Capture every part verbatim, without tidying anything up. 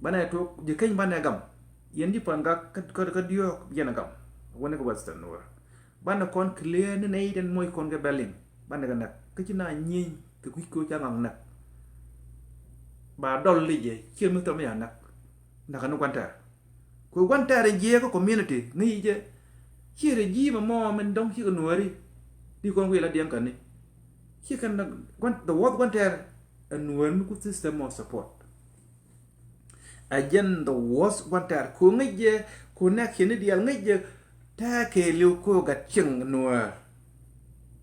Banɛ tok ji̱ keny banɛ gam. Yɛn ji̱ pan gak kä, kä, kä diɔ̱ɔ̱k yɛn a gam. Wänɛ kɛ Western Nuäär. Banɛ kɔn clear ni nɛy den moc kɔn kɛ bɛ liŋ. Banɛ kɛ näk. Kä ci na nyieny kɛ kui̱ kɛ ca ŋak näk. Ba dɔl li jɛ ciɛ mi thɔm ya näk. Näk ni guantɛr. Kɛ guantɛr in jiɛ kä community ŋäc jɛ. Ciɛ rɛ ji̱ mɛ mɔ min dɔŋ cikɛ nuääri. Di kɔn wi̱i̱ la diɛŋ kani. Cikɛ näk guan, the worst guantɛr. Ɛ nuäär mi ku system of support. Ɛ jɛn the worst guantɛr. Ku ŋäc jɛ, ku nɛk cini diaal ŋäc jɛ. Tɛ̈ kɛ liw ku gat cieŋ nuäär.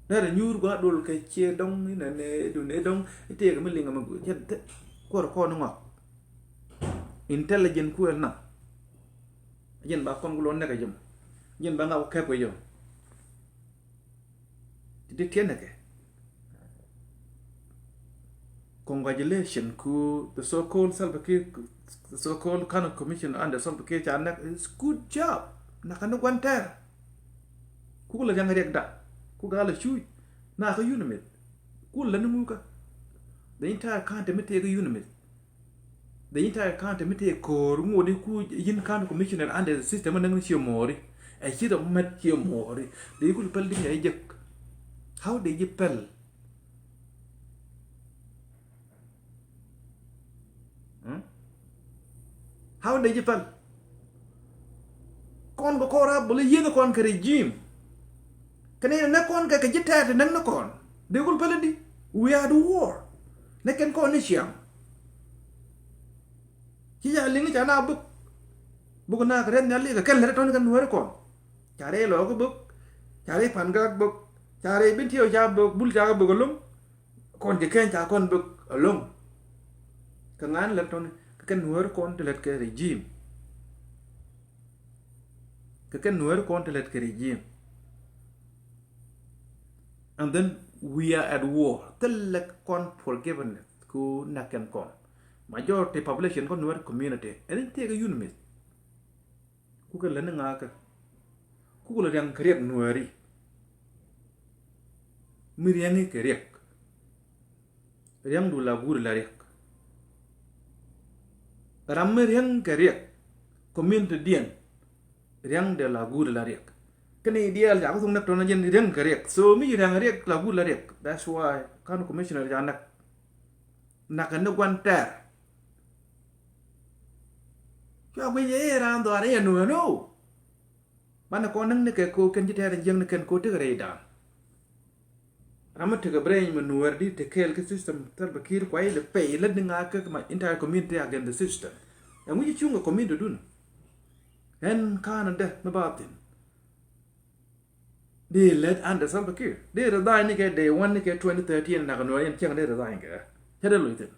Nɛr nyuur gua dol kɛ cie dɔŋ inɛ nɛ dun ɛ dɔŋ. Itëëk mi liŋ mi gu jɛn tɛ kuɔr kɔn ŋɔak. Intelligent ku ɛl na. Jɛn ba kɔn ku lɔ nɛk ɛ jɛ mɔ. Jɛn ba ŋak ku kɛp kɛ jɛ mɔ. Ti di tiɛnɛ kɛ. Congratulations ku the so-called Salva Kiir, the so-called Kano Commission under Salva Kiir ca näk, it's good job. Näk ni guantɛr. Ku lɛ riaŋ riɛk da. Ku gal a cuc. Näk kä unit. Ku lɛ ni mukä. The entire country mi tëë kä unit. The entire county mi tëë ko̱o̱r ŋot i̱ ku yin county commissioner under the system mi näk ni cie mo̱o̱ri. Ɛ ci rɔ mät cie mo̱o̱ri. Dee ku päl di mi a jek. How dee ji̱ päl? Hmm? How dee ji̱ päl? Kɔn kɛ kɔn rap bä lɛ yieth kɔn kɛ regime. Kɛn in näk kɔn kɛ kɛ ji̱ tɛɛt in näk ni kɔn. Dee kul päl in di. We are at war. Näk kɛn kɔn ni ciaŋ. Ci ca liŋ ca na buk. Buk na kɛ rɛn nhial li kɛ kɛn lät tɔn kɛ nuääri kɔn. Ca rɛy lɔɔk buk. Ca rɛy pan gak buk. Ca rɛy bin tiɛw ca buk. Bul ca kɛ buk ɛlɔ̱ŋ. Kɔn ci kɛn ca kɔn bek ɛlɔ̱ŋ. Kɛ ŋa̱n lät tɔni kɛ kɛn nuääri kɔn ti lät kɛ regime. Kɛ kɛn nuääri kɔn ti lät kɛ regime. And then we are at war. Thilɛ kɔn forgiveness ku näk kɛn kɔn. Majority population kɔn nuääri community ɛn in tëëkɛ unit. Kukɛ lät ni ŋa̱a̱kä. Kukɛ lɛ riaŋ kɛ riɛk nuääri. Mi riaŋi kɛ riɛk. Riaŋdu la guur la riɛk. Ram mi riaŋ kɛ riɛk. Community diɛn. Riaŋdɛ la guur la riɛk. Kɛn i̱ diɛɛl ca kä thuk näk tɔn jɛn riaŋ kɛ riɛk. So mi riaŋ riɛk la guur la riɛk. That's why county commissioner ca näk. Näk ni guan tɛɛr. Cua guic i̱ raan dhɔaar i̱ ɛn ɣän ɣöö banɛ kɔn näk ni kɛ ko̱ kɛn ji̱ tɛɛr in jiäk ni kɛn ko̱ tekɛ rɛydan. Ram mi tekɛ brain mi nuäär di te kɛɛl kä system Salva Kiir kuay lɛ pɛy lät ni ŋa̱a̱k kä ma entire community against the system. Ɛŋu ci cuŋ kɛ community dun. Ɛn ka̱n dɛ mi ba thi̱n. Dee lät under Salva Kiir. Dee resign ni kɛ day one ni kɛ twenty thirteen nak nuɔr yɛn cieŋ dee resign kɛ. Cɛ dee loc thin.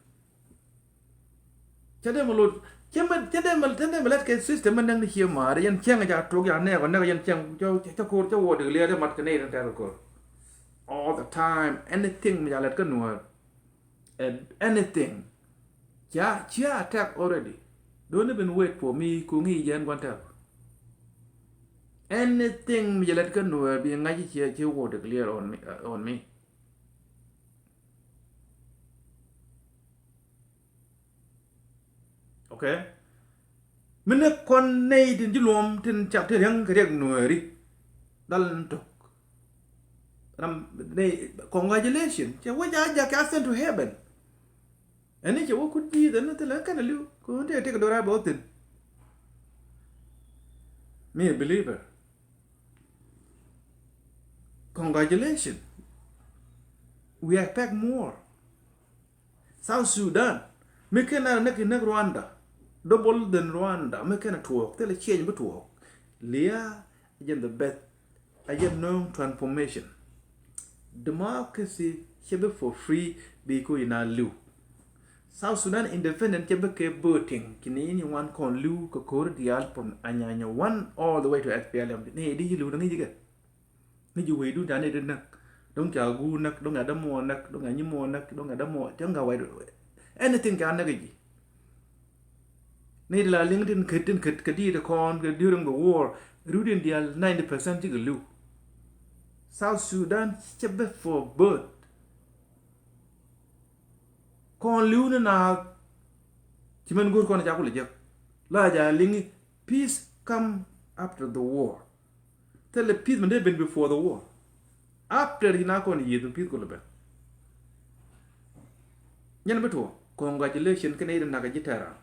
Cɛ dee ma lot. Cɛ mɛ, cɛ dee ma, cɛ dee ma lät kɛ system mɛ näk ni cie maar. Yɛn cieŋ ja tok ya nɛɛk ɔ näk yɛn cieŋ cɛ, cɛ ko̱r cɛ wä declare dee mat kɛ nɛy tin tɛth kɛ ko̱r. All the time. Anything mi ja lät kä nuɔr. Ɛ anything. Cia, cia attack already. Don't even wait for me, ku ŋi̱i̱c jɛ ɛn gua̱n tɛth. Anything mi jɛ lät kä nuɔr bi ŋa̱c cia, cia wä declare on me, uh, on me. Okay? Mi näk kɔn nɛy tin ji̱ luɔm tin cak ti riäŋ kɛ riɛk nuääri. Dal ni tok. Ram nɛy, congratulation. Cɛ wä ca jak ca send to heaven. Ɛn ni cɛ wä kut ji̱ dhɛn ni thilɛ kɛn a li̱w. Kɛ ɣän tëë tëë kɛ do̱r a bɛ wä thi̱n. Mi a believer. Congratulation. We expect more. South Sudan. Mi kɛn a näk, näk Rwanda. Double than Rwanda. Mi kɛn a tuɔɔk. Thilɛ change bi tuɔɔk. Lia, jɛn the best. A jɛn nööŋ transformation. Democracy cɛ bi for free bi ku ina liw. South Sudan independent cɛ bi kɛ voting. Kini ini wan kɔn liw kɛ ko̱r diaal from Anyanya one all the way to S P L M. Ni di liw ni ŋi̱ jikɛ. Ni ji̱ wecdun ca ni di näk. Do̱ŋ ca guur näk, do̱ŋ ca dämuɔɔr näk, do̱ŋ ca nyimuɔɔr näk, do̱ŋ ca dämuɔɔr, cäŋ ca wacdu. Anything ca näk ji̱. Ni di la liŋ tin kät, tin kät, kɛ diit kɔn, kɛ during the war, rut in diaal ninety percent cikɛ li̱w. South Sudan cɛ bɛ for birth. Kɔn li̱w ni naath. Ci mɛn go̱o̱r kɔn ca kulɛ jek. La ja liŋi, peace come after the war. Thilɛ peace mi dee ben before the war. After ci na kɔn yieth mi peace kulɛ ben. Nyɛn bi tuɔ, congratulation kɛn i̱ di nak ji̱ tɛran.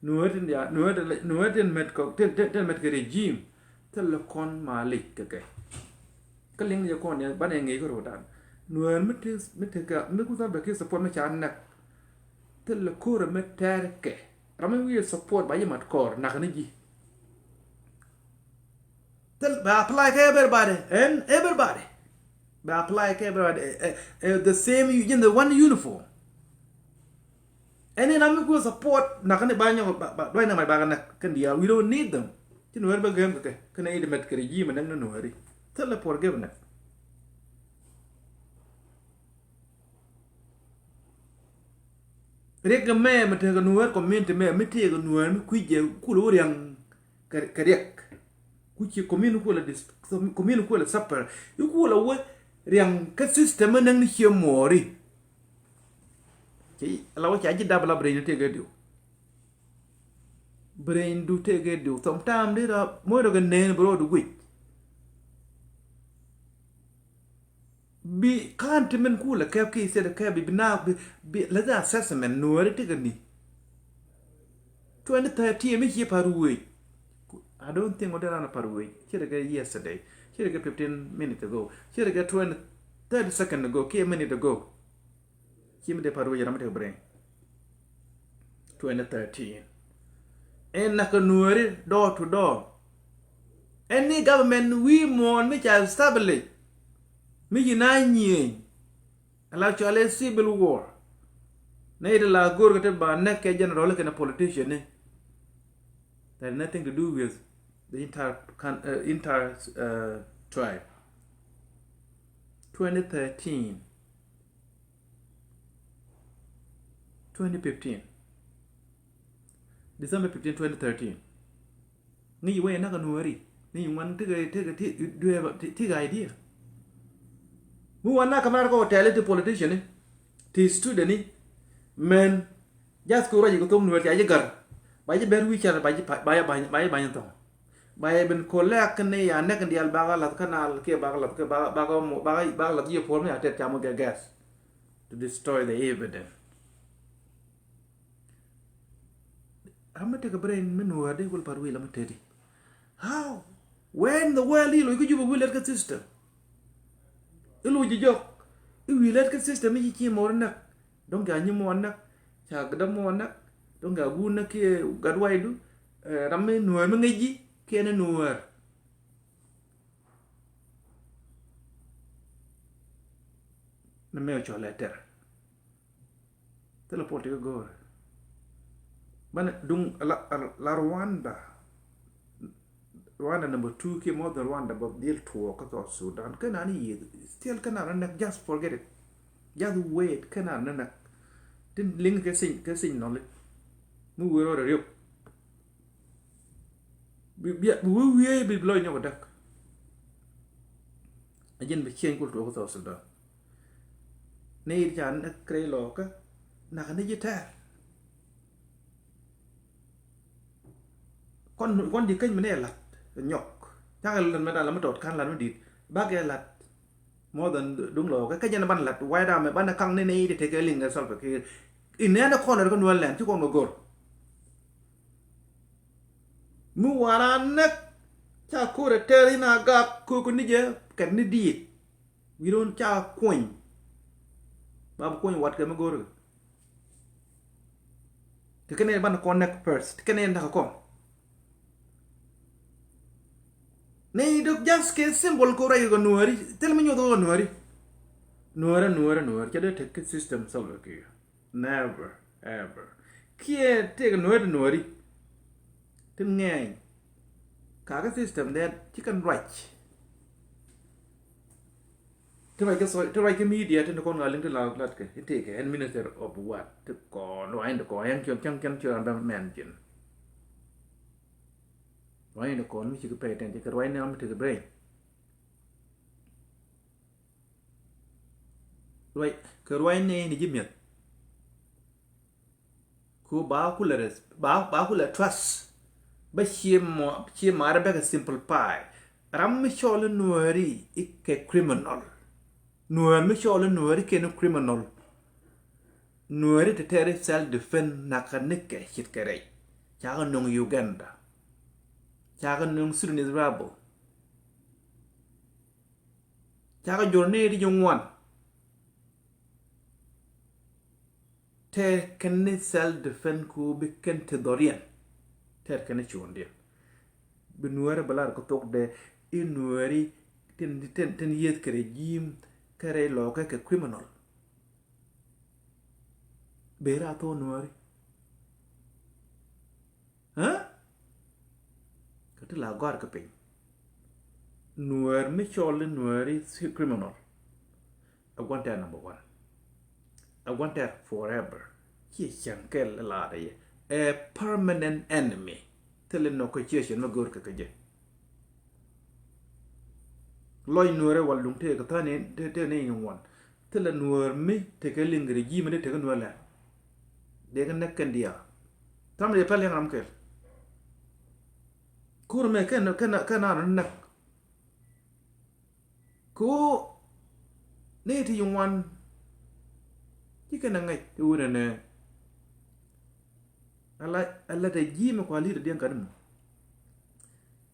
Nuɔ̱ɔ̱ri tin ya, nuɔ̱ɔ̱ri tin, nuɔ̱ɔ̱ri tin met kɛ, tin, tin, tin met kɛ regime. Thilɛ kɔn malic kɛ kɛ. Kä liŋ ni jɛ kɔn yɛ banɛ ŋi̱i̱c kä ro̱o̱dan. Nuɔ̱ɔ̱ri mi ti, mi ti kɛ, mi ku Salva Kiir support mi ca nɛk. Thilɛ ko̱rɛ mi tɛɛr kɛ. Ram mi wi̱i̱ support ba yɛ mat kɔɔr nak ni ji̱. Thil bɛ apply kɛ everybody, and everybody bɛ apply kɛ everybody, eh, eh, eh, the same u-, in the one uniform. Ɛn in ami ku support nak ni ba nyɔk ba, ba, duay na ma ba nak kɛn diaal, we don't need them. Ci Nuɛr bɛ gɛm kɛ kɛ kɛn i̱ di mɛt kɛ regime nɛk ni Nuɛri. Thil forgiveness. Riɛk kɛ mɛ mi tekɛ Nuɛr community mɛ mi tekɛ Nuɛr mi kui̱c jɛ kulɛ wä riaŋ kɛ, kɛ riɛk. Ku ci community kulɛ dis-, community kulɛ suffer. I̱ kulɛ wä riaŋ kä system mi näŋ ni cie muɔɔri. Ci la wä ca ji̱ dap la brain du tekɛ diw. Brain du tekɛ diw. Sometimes di ra moc rɔ kɛ neen bro du guic. Bi ka̱n ti min kulɛ kɛp ki state kɛp bi, bi na bi, bi lɛ the assessment Nuɛri tekɛ ni. Twenty thirteen mi ci par wec. I don't think wä dee ran par wec. Ci rɛ kɛ yesterday. Ci rɛ kɛ fifteen minutes ago. Ci rɛ kɛ twenty, thirty second ago. Kiɛ minute ago. Ci mi dee par wec ram mi tekɛ brain. Twenty thirteen. Ɛn nak kɛ Nuɛri door to door. Ɛn ni government wi̱i̱ muɔ̱ɔ̱n mi ca establish. Mi ci na nyieny. Ala cɔal i̱ civil war. Nɛ it la go̱o̱r kɛ ti ba näk kɛ general kɛnɛ politician ni. That has nothing to do with the entire coun-, uh, entire, uh, tribe. Twenty thirteen. Twenty fifteen. December fifteen, twenty thirteen. Ŋi̱i̱c wee nak a Nuääri. Ni ŋuan ti, ti, ti, ti, do you have a, ti, ti idea? Mi wan nak kamar kɔ tɛli ti politician ni, ti student ni, mɛn, just kɛ ruac kɛ thok Nuäär ca ji̱ gar. Ba ji̱ ber wi̱i̱ car, ba ji̱ pa-, ba ji̱ bany, ba ji̱ bany thɔŋ. Ba ji̱ ben kɔ lɛk kɛ ni ya nɛk diaal bakɛ lath kä nal kiɛ bakɛ lath kɛ bakɛ, bakɛ mo-, bakɛ, bakɛ lath ji̱ puɔl mi a tɛt ca mo gɛ gas to destroy the evidence. Ram mi tekɛ brain mi Nuäär di wul par wi̱i̱ la mi teti. How? When the world i̱ loc kä Juba wi̱i̱ lɛt kä system. I̱ loc ji̱ jɔk. I̱ wi̱i̱ lɛt kä system i̱ ci ci mɔr näk. Dɔ̱ŋ ca nyi mɔr näk. Ca gädä mɔr näk. Dɔ̱ŋ ca guun näk kiɛ gat waydu. Eh, ram mi Nuäär mi ŋäc ji̱ kiɛ ni Nuäär. Ni mɛ cɔl ɛ tɛr. Thilɛ puɔl ti kä go̱o̱rɛ. Banɛ duŋ la, la, la Rwanda. Rwanda number two kiɛ more than Rwanda bä dhil tuɔɔk kä South Sudan. Kä nani yieth. Still kä nani näk, just forget it. Just wait kä nani näk. Tin liŋ kɛ siny, kɛ siny nɔli. Mi wee rɔɔdɛ riop. Bi, bi, bi wee wee bi lɔc nyɔk dak. A jɛn bi cieny kul tuɔɔk kä South Sudan. Ni it ca ni kre lɔkä nak ni ji̱ tɛr. Kɔn, kɔn di keny mi ni lat nyɔk. Cakɛ lat mi dan la mi tɔt kan lat mi dit. Bakɛ lat. More than duŋ lɔkä. Kä jɛn ban lat. Why da mi ban kaŋ ni ni it tekɛ liŋ kɛ Salva Kiir. In nɛn kɔn rɛ kɛ Nuäär lɛn ci kɔn kɛ go̱r. Mi wara näk ca ko̱rɛ tɛr in a gak ko̱k ni jɛ kɛt ni diit. Wi̱i̱ run ca kuny. Ba bi kuny wat kɛ mi go̱r kɛ. Ti kɛn in ban kɔn näk first. Ti kɛn in näk kɔn. Ni duk just kɛ symbol ko rɛy kɛ Nuääri. Thil mi nyuɔth kɛ Nuääri. Nuäär, Nuäär, Nuäär. Ca dee tek kɛ system Salva Kiir. Never, ever. Kiɛ tëëkɛ Nuäär ti Nuääri. Tin ŋɛɛny. Kakä system dɛn ci kɛn ruac. Ti ruac kɛ so-, ti ruac kɛ media tin kɔn ŋa liŋ ti la lat kɛ. Ti tëëkɛ ɛn minister of what? Ti kɔn ruac ni kɔn yɛn ciɔn cäŋ cɛn ciɔn bɛ mɛn cin. Ruac ni kɔn mi ci kɛ pay attention kɛ ruac ni ram mi tekɛ brain. Ruac, kɛ ruac ni ni ji̱ mi̱eth. Ba kulɛ res ba ba kulɛ trust. Ba cie mɔ cie maarɛ bɛ kɛ simple pie. Ram mi cɔl i̱ Nuääri i̱ kɛ criminal. Nuäär mi cɔl i̱ Nuääri kɛn i̱ criminal. Nuääri te tɛɛr i̱ self defense nakä nikɛ ce̱tkɛ rɛy. Cakɛ nöŋ Uganda. Cakɛ nöŋ Sudanese rebel. Cakɛ jur ni ti ji̱ ŋuan. Tɛɛr kɛn ni self defense ku bi kɛn ti dhɔriɛn. Tɛɛr kɛn ni cuɔndiɛn. Bi Nuääri bi lar kɛ thok dɛ i̱ Nuääri tin tin tin yieth kɛ regime kɛ rɛy lɔɔkɛ kɛ criminal. Beri a thok Nuääri. Kä ti la gɔ̱a̱r kä piny. Nuäär mi cɔl i̱ Nuääri si criminal. A gua̱n tɛɛr number one. A gua̱n tɛɛr forever. Ciɛ cäŋ kɛl i̱ la̱a̱dɛ yɛ. A permanent enemy. Thilɛ negotiation mi go̱o̱r kɛ kɛ jɛ. Lɔc Nuäärɛ wal duŋ tëë kɛ tha̱a̱n tëë ni i̱ ŋuan. Thilɛ Nuäär mi tekɛ liŋ regime ni tekɛ Nuäär lɛ. Dee kɛ näk kɛn diaal. Tha̱a̱n mi dee pɛl yɛn ram kɛl. Kur mɛ kɛn kɛn kɛn an näk. Ko ni ti yi ŋuan. Ci kɛn a ŋäc ti wunɛ nɛ. Ala ala te ji̱ mi kua li̱t a diɛn kat mɔ.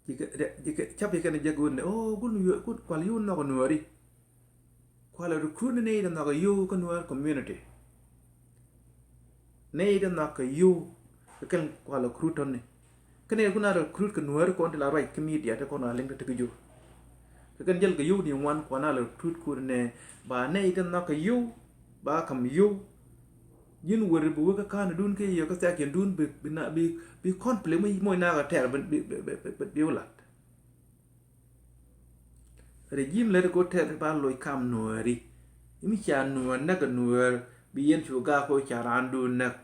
Ci kɛ ci kɛ cap ci kɛn a jek wunɛ o kun kual yi wun nhɔk a Nuääri. Kualɛ recruit ni nɛy ti nhɔk a yio̱w kä Nuäär community. Nɛy ti nhɔk a yio̱w kɛ kɛn kualɛ recruit tɔni. Kä nɛy kun a recruit kɛ Nuääri kɔn ti la ruac kä media ti kɔn a liŋ ti ti kä jur. Kɛ kɛn jäl kɛ yio̱w ni ŋuan kuan a la recruit kun nɛ ba nɛy ti nhɔk a yio̱w ba kam yio̱w. Ji̱n wër bi wek kä ka̱n dun kä yio̱w kä thiak yɛn dun bi bi na bi bi conflict mi moc na kɛ tɛr bi bi bi bi bi wä lat. Regime lät ko tɛth ba loc kam Nuääri. Imi ca Nuäär näk a Nuäär bi yɛn cu gak ko ca raan duun näk.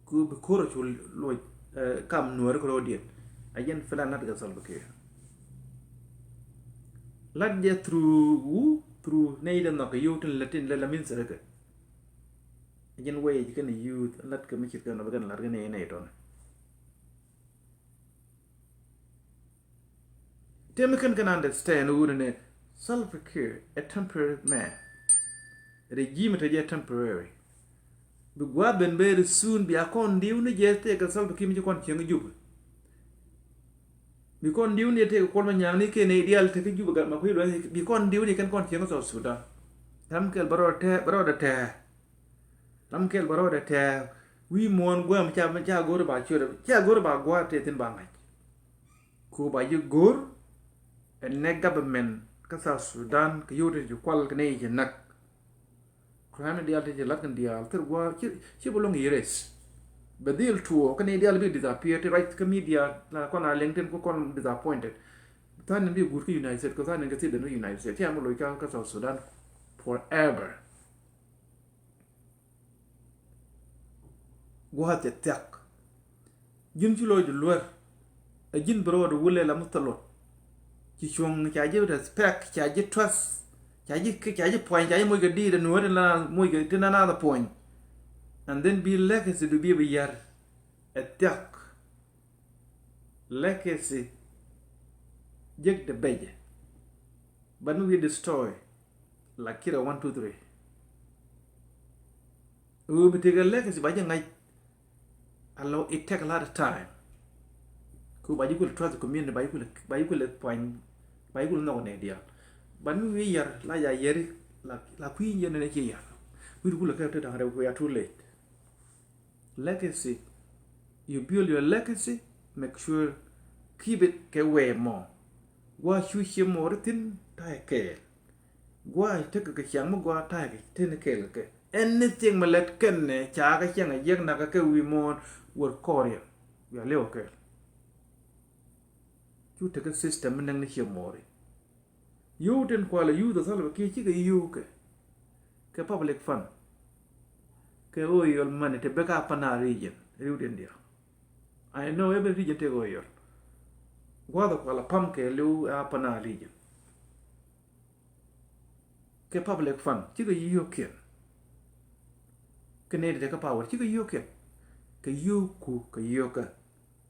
Ku bi ko̱r cu loc kam Nuääri ko rɔɔdiɛn. A yɛn plan lat kɛ Salva Kiir. Lat jɛ through wu through nɛy dɛ nhɔk kɛ yio̱w tin lät tin lät la min särä kɛ. A yɛn wee ji̱ kɛn a youth lat kɛ mi cit kɛn a bi kɛn lat kɛ nɛy nɛy tɔn. Tëë mi kɛn kɛn understand wun ni Salva Kiir a temporary man. Regime te jɛ temporary. Bi gua̱a̱th ben very soon bia kɔn diw ni jɛ tëë kɛ Salva Kiir mi ci kɔn cieŋ Juba. Bi kɔn diw ni tëë kɛ Kuɔl Manyaŋ ni kɛn idial te kä Juba gat ma kui̱ luɛth bi kɔn diw ni kɛn kɔn cieŋ South Sudan. Ram kɛl bä rɔɔdɛ tɛɛ bä rɔɔdɛ tɛɛ. Ram kɛl bä rɔɔdɛ tɛɛ wi̱i̱ muɔ̱ɔ̱n gua̱a̱m ca ca go̱r ba ciöt ca go̱r ba gua̱a̱r tëë thi̱n ba ŋa̱c. Ku ba ji̱ go̱r ɛ nɛ government kä South Sudan kɛ yio̱w ti ci kual kɛ nɛy ci näk. Crime ni diaal ti ci la̱t kɛn diaal thir gua̱a̱r ci ci bi lo̱ŋ erase. Bɛ dhil tuɔɔk kä nɛy diaal bi disappear ti ruac kä media la kɔn a liŋ tin ku kɔn disappointed. Tha̱a̱n ni bi guut kä United States kɛ tha̱a̱n ni kɛ thiet den kä United States ci a mi loc kä South Sudan forever. Gua̱a̱th cɛ thiak. Ji̱n ci lo̱c di luer. Ɛ ji̱n bi rɔɔd wulɛ la mi thilot. Ci cuɔ̱ŋ ca ji̱ respect ca ji̱ trust. Ca ji̱ ca ji̱ puɔ̱ny ca ji̱ moc kɛ diit ɛ nuɔ̱ɔ̱r tin la moc kɛ tin la naath ɛ puɔ̱ny. And then bi legacy du bi bi yär. Ɛ thiak. Legacy jek de bɛcɛ. But mi wi̱i̱ destroy. Like Kira one two three. Who bi take a legacy ba jɛ ŋa̱c. Alo it take a lot of time. Ku ba jɛ kul trust the community ba jɛ kul ba jɛ kul puany ba jɛ kul nhɔk nɛ dial. But mi wi̱i̱ yar la ya yari la la kui̱ yɛn ne ci yar. Wi̱i̱ kul kɛ te da̱ŋ rɛw ku ya too late. Legacy. You build your legacy, make sure keep it kɛ wee mɔ. Gua̱a̱ cu ciɛ mɔɔri thi̱n ta̱yɛ kɛɛl. Gua̱a̱ tekɛ kɛ ciaŋ mi gua̱a̱ ta̱yɛ kɛ thi̱n kɛɛl kɛ. Anything mi lät kɛn nɛ ca kɛ ciaŋ a jiɛk nakä kɛ wi̱i̱ mɔɔr wär kɔɔriɛn. Wiaa liɛw kɛɛl. Cu tekɛ system mi näk ni ciɛ mɔɔri. Yio̱w tin kualɛ youth a Salva Kiir cikɛ yio̱w kɛ kɛ public fund. Kɛ oil money te bek a Upper Nile region riwdiɛn diaal. I know every region tek oil. Gua̱a̱th a kualɛ pam kɛ liw a Upper Nile region. Kɛ public fund cikɛ yio̱w kiɛn. Kɛ nɛy ti te kä power, ci kɛ yio̱o̱kiɛn. Kɛ yio̱o̱ku, kɛ yio̱o̱kä.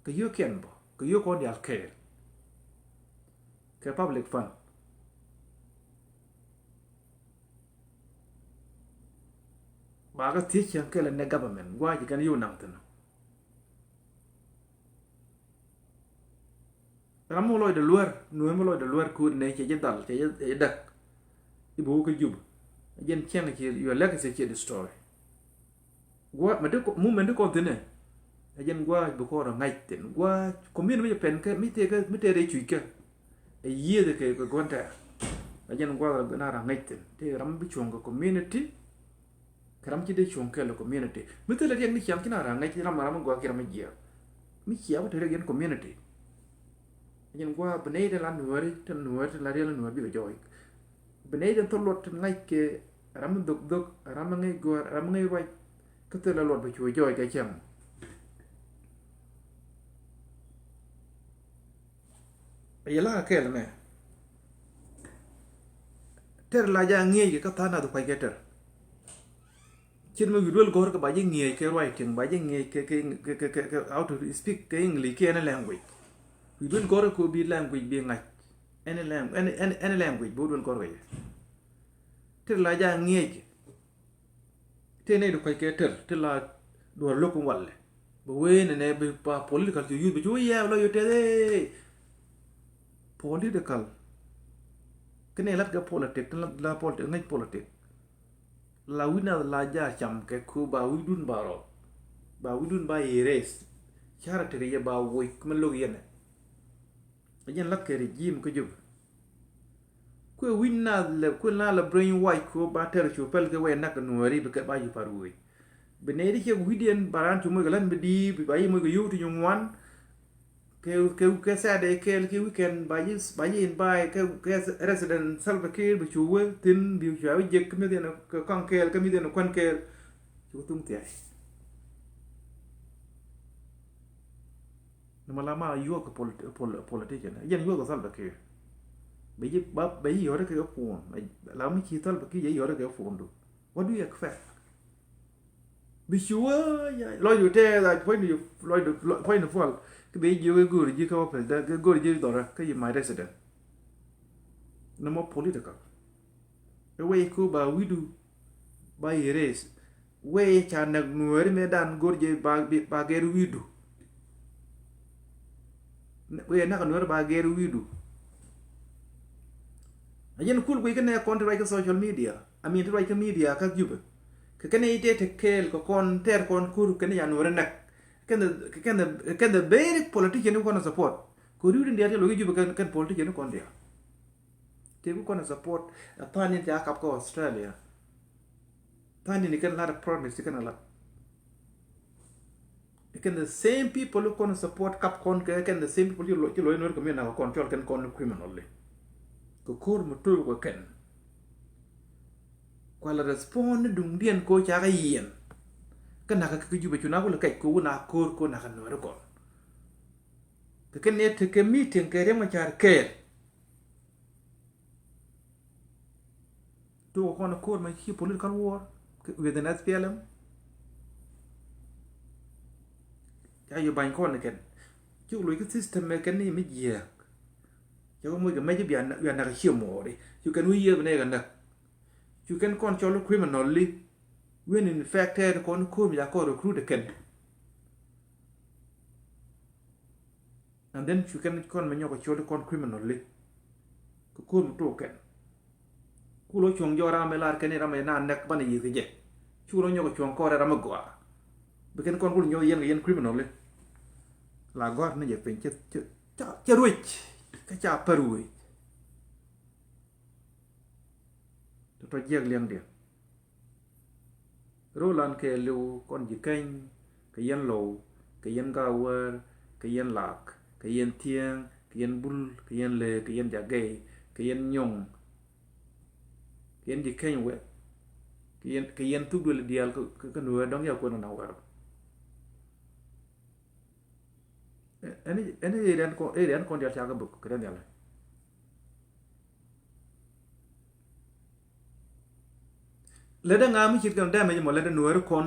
Kɛ yio̱o̱kiɛn bä, kɛ yio̱o̱k kɔn diaal kɛɛl. Kɛ public fund. Ba kɛ thiec cäŋ kɛl ɛ nɛ government, gua̱a̱c kɛn yio̱o̱k naŋ thi̱n. Ram mi lɔcdɛ luär, nuɔ̱ɔ̱r mi lɔcdɛ luär ko̱o̱t nɛ cɛ ji̱ dhal, cɛ ji̱, cɛ ji̱ däk. I̱ bi wä kä Juba. Jɛn cäŋ ci your legacy ci destroy. Gua̱a̱, mɛ di kɔ, movement di kɔn thi̱n ɛ. Ɛ jɛn gua̱a̱ bi kɔn rɔ ŋa̱c thi̱n. Gua̱a̱ community mi jɛ pɛn kɛ, mi tëë kɛ, mi tëë rɛy cuc kɛ. Ɛ yiëëth kɛ, kɛ gua̱n tɛɛr. Ɛ jɛn gua̱a̱ bi na rɔ ŋa̱c thi̱n. Tëë ram bi cuɔ̱ŋ kɛ community. Kɛ ram ci dee cuɔ̱ŋ kɛɛl ɛ community. Mi thilɛ riɛk ni ciaŋ ci na rɔ ŋa̱c ram, ram mi gɔaa ki ram mi jiɛɛk. Mi cia bi te riɛk yɛn community. Jɛn gua̱a̱ bi nɛy tin la nuääri, tin nuääri, tin la riɛl nuääri bikɛ jɔɔc. Bi nɛy tin thok luɔt tin ŋa̱c kɛ ram mi dhok dhok, ram mi ŋäc gɔ̱a̱r, ram mi ŋäc ruac. Kä thilɛ luɔt bi cu jɔɔc kɛ cäŋ. Yɛ la kɛɛl mɛ. Tɛr la ja ŋi̱eec kɛ kä tha̱a̱ŋ nath kuac kɛ tɛr. Cin mi wi̱i̱ duel gɔ̱r kɛ ba ji̱ ŋi̱eec kɛ writing, ba ji̱ ŋi̱eec kɛ, kɛ, kɛ, kɛ, kɛ, kɛ how to speak kɛ English kɛ any language. Wi̱i̱ duel gɔ̱r kɛ bi language bi ŋa̱c. Any lang-, any, any, any language bi wi̱i̱ duel gɔ̱r kɛ yɛ. Tɛr la ja ŋi̱eec kɛ. Tëë nɛy ti kuac kɛ tɛr, ti la duɔ̱ɔ̱r lo̱k in walɛ. Bi wee nɛnɛ bi pa political cu yuth bi cu yɛ lɔ yot tɛth ëë. Political. Kä nɛy lat kɛ politic, ti la, la politic, ŋäc politic. La wi̱c nath la ja̱a̱r cam kɛ ku ba wi̱cdun ba rɔ. Ba wi̱cdun ba erase. Character yɛ ba woc mi lo̱k yɛnɛ. Ɛ jɛn lath kɛ regime kä Juba. Kuɛ wi̱c nath lɛ, kuɛ nath lɛ brainwash ku ba tɛr cu pɛl kɛ wee nak nuääri bi kɛ ba cu par wec. Bi nɛy di ciek wi̱cdiɛn ba raan cu moc kɛ la̱t mi di̱i̱t, bi ba yi moc kɛ yio̱w ti nyin ŋuan. Kɛ, kɛ, kɛ Saturday kɛɛl kɛ weekend ba yi, ba yi invite kɛ, kɛ resident Salva Kiir bi cu wee thi̱n bi cu a wee jek kä mi̱th yɛn kɛ kɔaŋ kɛɛl, kä mi̱th yɛn kuän kɛɛl. Cu thuŋ thia̱a̱c. Ni ma la ma yuɔk kɛ polit-, pol-, politician. Jɛn yuɔk kɛ Salva Kiir. Bɛ yi, ba, bɛ yi yɔrɛ kɛ phone. La mi ci Salva Kiir yɛ yɔrɛ kɛ phone du. What do you expect? Bi ci wä ya lɔc du tɛ la point du, lɔc du, lɔc point du fual. Kɛ bɛ yi jiök kɛ go̱o̱r ji̱ kɛ office da, kɛ go̱o̱r ji̱ dhɔrɛ kɛ yi my resident. Ni mɔ political. Ɛ wee ku ba wi̱du ba erase. Wee ca näk nuääri mëë dan go̱r jɛ ba, ba gɛr wi̱du. Wee näk nuääri ba gɛr wi̱du. A jɛn kul guic kä nɛ kɔn ti ruac kä social media. I mean ti ruac kä media kä Jubɛ. Kɛ kɛn i̱ tëë te kɛɛl kɛ kɔn tɛɛr kɔn kur kɛn i̱ ca nuääri näk. Kɛn the, kɛn the, kɛn the very politician i̱ kɔn support. Kɛ ri̱w tin diaal ti lo̱c kä Jubɛ kɛn, kɛn politician i̱ kɔn diaal. Tëë ku kɔn support ɛ tha̱a̱ŋ in ca kap kä Australia. Tha̱a̱ŋ in kɛn lat ɛ promise kɛn lat. Kɛn the same people who kɔn support kap kɔn kɛ kɛn the same people ci lo̱c, ci lo̱c in wär kɛ mi nak kɔn cɔl kɛn kɔn criminal li. Kɛ ko̱r mi to̱o̱k kɛ kɛn. Kualɛ respond ni duŋdiɛn ko ca kɛ yiɛn. Kä nak kɛ kɛ Jubɛ cu nak kulɛ kɛc ko wun a ko̱r ko nak kɛ nuɛri kɔn. Kɛ kɛn ni tekɛ meeting kɛ Riek Machar kɛɛl. Tuɔk kɔn ko̱r mɛ ci political war within S P L M. Ca yɛ ba̱ny kɔn ni kɛn. Ci loc kä system mɛ kɛn ni mi jiääk. Ca kɛ moc kɛ mɛc bia nak, bia nak cie muɔɔri. Cu kɛn wi̱i̱ yiëë bi nɛy kɛ näk. Cu kɛn kɔn cɔl criminal li. Wen in fact tɛɛt kɔn ko̱r mi ca kɔn recruit kɛn. And then cu kɛn kɔn mɛ nyɔk kɛ ciöt kɔn criminal li. Kɛ ko̱r mi tok kɛn. Ku lo cuɔ̱ŋ jɔk ram mi lar kɛn i̱ ram mi na näk banɛ yiëth kɛ jɛ. Cu lo nyɔk kɛ cuɔ̱ŋ kɔrɛ ram mi gɔaa. Bi kɛn kɔn ku lo nyɔk yɛn kɛ yɛn criminal li. La gɔ̱a̱r ni jɛ piny cɛ, cɛ, ca, ca ruec. Kä ca pär wec. Tɔ̱tɔ̱ jiɛk liɛŋdiɛn. Rolan kɛɛliw kɔn ji̱ keny, kɛ yɛn Lɔw, kɛ yɛn Gawär, kɛ yɛn Lak, kɛ yɛn Thiäŋ, kɛ yɛn Bul, kɛ yɛn Lek, kɛ yɛn Jagɛy, kɛ yɛn Nyɔŋ, kɛ yɛn ji̱ keny wɛ, kɛ yɛn, kɛ yɛn thuk duël diaal kä, kä, kä Nuäär dɔ̱ŋ ya kuɛn kɛ na wɛr. Ɛn, ɛn area kɔn, area kɔn diaal ca kɛ bök kɛ diaal. Lätdɛ ŋa mi ce̱tkɛ damage mɔ, lätdɛ Nuääri kɔn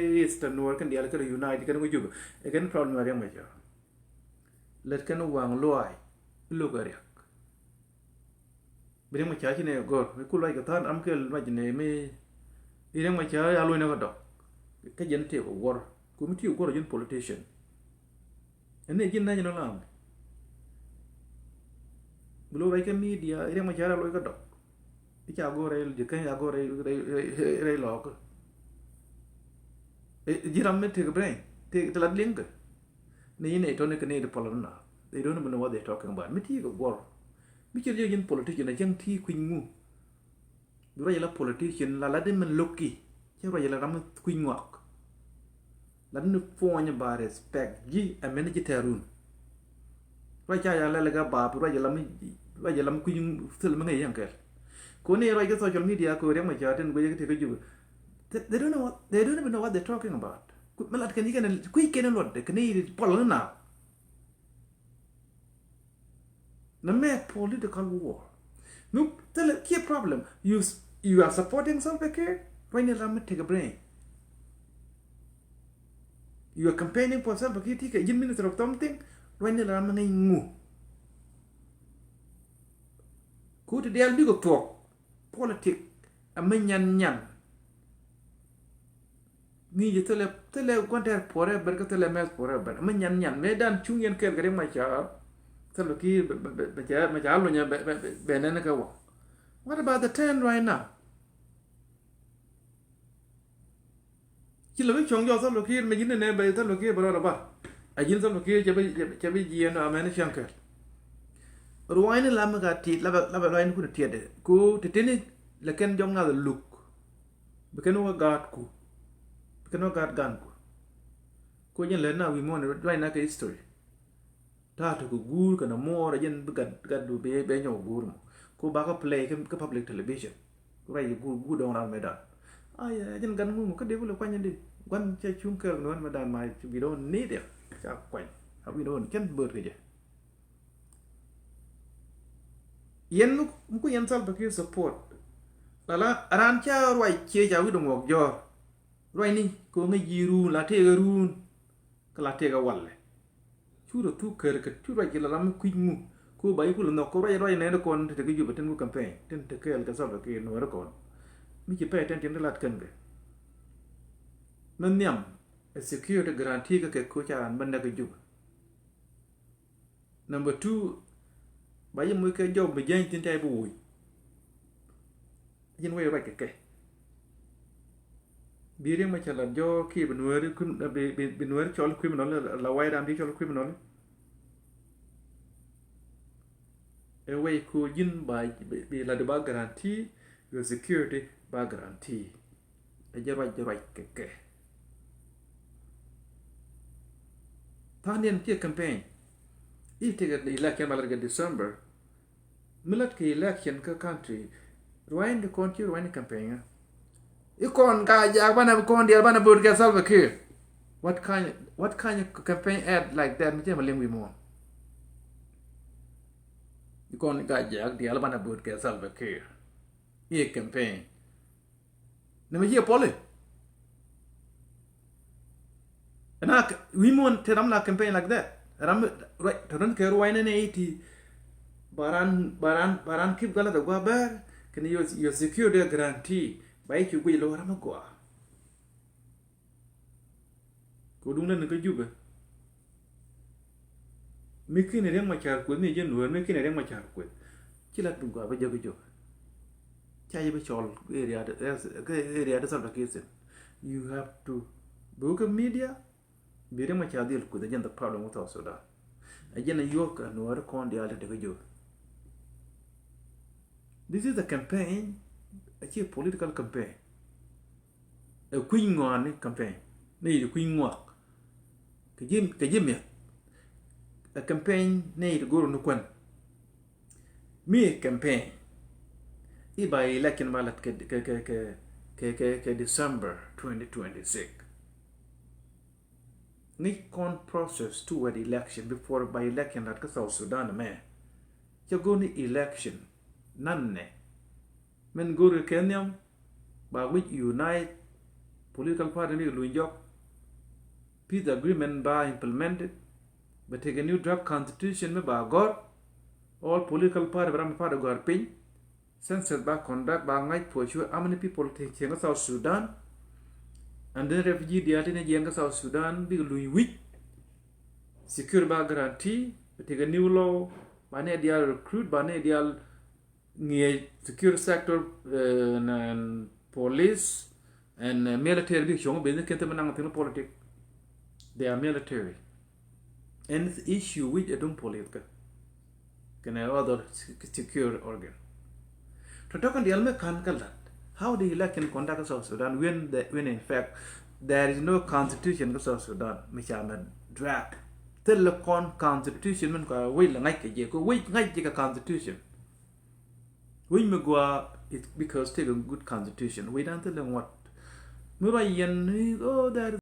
Eastern Nuɔr kɛn diaal kɛ unite kɛn wä Jubɛ. Ɛ kɛn problem a Riɛk Macar. Lät kɛn waŋ luay. Ilok a Riɛk. Bi Riɛk Macar ci nɛ gɔr mi kul luay kɛ than ram kɛl mac nɛ mi. Riɛk Macar ya luny nɛ kɛ dɔk. Kä jɛn tëë kɛ guɔr. Ku mi ti kɛ guɔr ji̱n politician. Ɛn ni ji̱n national army. Bi lo rɛy kä media, Riɛk Macar a luɔc kä dɔk. I̱ ca go̱r rɛy ji̱ käny, ca go̱r rɛy, rɛy, rɛy, rɛy lɔɔkä. Ji̱ ram mi tëk brain, tëk ti la liŋ kɛ. Ni yɛn ɛ tɔni kɛ ni ti pɔlɔ na. They don't even know what they talking about. Mi ti kɛ guɔr. Mi ci riek ji̱n politician a cäŋ ti kui̱ny ŋu. Bi ruac la politician la la di min loki. Cɛ ruac la ram kui̱ ŋuak. La di ni puɔny ba respect ji̱ a mɛn ji̱ tɛrun. Ruac ca ya lɛl ga ba bi ruac la mi ruac la mi kui̱ thil mi ŋäc yɛn kɛl. Ko ni ruac kɛ social media ko Riɛk Macar tin guic kɛ ti kɛ Jubɛ. They, they don't know what, they don't even know what they're talking about. Ku mi lat kɛn ji̱ kɛn kui̱ kɛn luɔt de kɛn ni pɔl ni na. Nɛ mɛ political war. Mi thilɛ kiɛ problem. You, you are supporting Salva Kiir. Ruac ni ram mi take a brain. You are campaigning for Salva Kiir ti kɛ ji̱n minister of something. Ruac ni ram mi ŋäc ŋu. Ku ti diaal bikɛ thuɔk. Politic a mi nyan nyan. Ŋi̱i̱c thilɛ, thilɛ gua̱n tɛr forever kä thilɛ mɛth forever. Mi nyan nyan mëë dan cuŋ yɛn kɛɛl kɛ Riɛk Macar. Thilɛ ki bɛ, bɛ, bɛ, bɛ cɛ, bɛ cɛ a lunyɛ bɛ, bɛ, bɛ, bɛ nɛn kɛ wä. What about the ten right now? Ci lɛ bi cuɔ̱ŋ jɔk Salva Kiir mɛ ji̱n nɛ bɛ Salva Kiir bɛ rɔɔdɛ bar. A ji̱n Salva Kiir cɛ bi, cɛ bi jiɛn a mɛn cäŋ kɛɛl. Ruaacni la mi ka ti̱i̱t la bɛ, la bɛ ruaacni kun tiɛtdɛ. Ku ti tini lɛ kɛn jɔk ŋa̱th luk. Bi kɛn wä gaatku. Bi kɛn wä gaat ganku. Ko jɛn lɛ na wi̱i̱ muɔ̱ɔ̱n ruac na kɛ history. Ta̱a̱ tok kɛ guur kɛn a muɔɔr a jɛn bi gat gatdu bɛ bɛ nyɔk guur mɔ. Ko bakɛ play kɛ kɛ public television. Ruac kɛ guur guur dɔŋ ran mɛ dan. Ay a jɛn gat ŋuŋ kä dee kulɛ kuany di. Guan cɛ cuŋ kɛ nuɔ̱n mɛ dan ma we don't need it. Ca kuany. A we don't kɛn bööt kɛ jɛ. Yɛn mi ku yɛn Salva Kiir support. Lala ran ca ruac ciec a wi̱cdɛ ŋuɔk jɔɔr. Ruacni ko̱ ŋäc ji̱ ruun la tëëk ɛ ruun. Kä la tëëk ɛ walɛ. Cu rɔ thuk kär kɛ cu ruac kɛ la ram mi kui̱c ŋu. Ko̱ ba i̱ kulɛ nhɔk ko̱ ruac ruac nɛn kɔn te te kä Jubɛ tin ku campaign tin te kɛɛl kɛ Salva Kiir nuɔ̱ɔ̱ri kɔn. Mi ci pay attention ti lat kän kɛ. Mi nhiam ɛ security guarantee kä kɛ ko̱ ca ran bä näk kä Jubɛ. Number two, ba yɛ moc kɛ jɔk bi jäny thin ca yɛ bi woc. Jin wec ruac kɛ kɛ. Bi Riɛk Macar la jɔk ki bi nuɛɛri, bi, bi, bi nuɛɛri cɔl criminal, la way ram di cɔl criminal. Ɛ wec ko jin ba bi, bi la di ba guarantee, your security ba guarantee. Ɛ jɛ ruac, jɛ ruac kɛ kɛ. Tha̱a̱ŋ diɛn kiɛ campaign. I̱ tekɛ election ba lat kɛ December. Mi lat kɛ election kä country. Ruac ni kɔn ci ruac ni campaign ɛ. I̱ kɔn ka jak banɛ kɔn diɛl banɛ vote kɛ Salva Kiir. What kind, what kind of campaign ad like that? Mi cɛ ma liŋ wi̱i̱ muɔ̱ɔ̱n. I̱ kɔn ka jak diɛl banɛ vote kɛ Salva Kiir. I̱ campaign. Nɛ mɛ jiɛ pɔli. Ɛna wi̱i̱ muɔ̱ɔ̱n te ram la campaign like that. Ram ruac te ran kɛ ruac nɛ nɛ iti. Baran, baran, baran keep gala the gua bɛr. Kɛn your, your security guarantee. Ba i̱ cu guic lo ram a gua. Kɛ duŋdɛ ni kä Jubɛ. Mi kin Riɛk Macar kueth ni jɛ nuäär, mi kin Riɛk Macar kueth. Ci lat bi gɔaa bä jɛ kä Jubɛ. Ca jɛ bi cɔl area de, area de Salva Kiir thin. You have to bi wä kä media. Bi Riɛk Macar dhil kueth a jɛn the problem with South Sudan. A jɛn a yuɔk a nuäär kɔn diaal te kä Jubɛ. This is a campaign. A ci political campaign. Ɛ kui̱ny ŋɔaani campaign ni yit kui̱ny ŋɔak. Kɛ ji̱, kɛ ji̱ mi̱eth. Ɛ campaign ni yit go̱r ni kuän. Mi ɛ campaign. I̱ ba election ba lat kɛ, kɛ, kɛ, kɛ December twenty twenty-six. Ŋäc kɔn process toward election before ba election lat kä South Sudan mɛ. Cɛ go̱o̱r ni election nanɛ. Min go̱o̱r kɛ nhiam ba wi̱c unite political party ni luny jɔk. Peace agreement ba implemented. Bɛ tekɛ new draft constitution mi ba gɔr. All political party bɛ ram party gɔr piny. Census ba conduct ba ŋa̱c for sure how many people ti cieŋ kä South Sudan. And then refugee diaal ti ni jiɛn kä South Sudan bikɛ luny wi̱c. Secure ba guarantee, bɛ tekɛ new law, ba ni diaal recruit, ba ni diaal ŋiɛ secure sector, uh, and police and uh, military bikɛ cuɔ̱ŋ bɛ ni kɛn thim naŋ thim politic. They are military. And issue wi̱c ɛ duŋ police kä kɛnɛ other secure organ. Tɔ̱tɔ̱ kɛn diaal mi ka̱n kä lat. How the election conduct kä South Sudan when, the, when in fact there is no constitution kä South Sudan mi ca mɛ draft. Thil lɛ kɔn constitution min kɔn wec lɛ ŋa̱c kɛ jɛ kɛ wec ŋa̱c jɛ kɛ constitution. Wec mi gua is because take a good constitution. Wec dan thil lɛ ŋuɔt. Mi ba yɛn ni oh there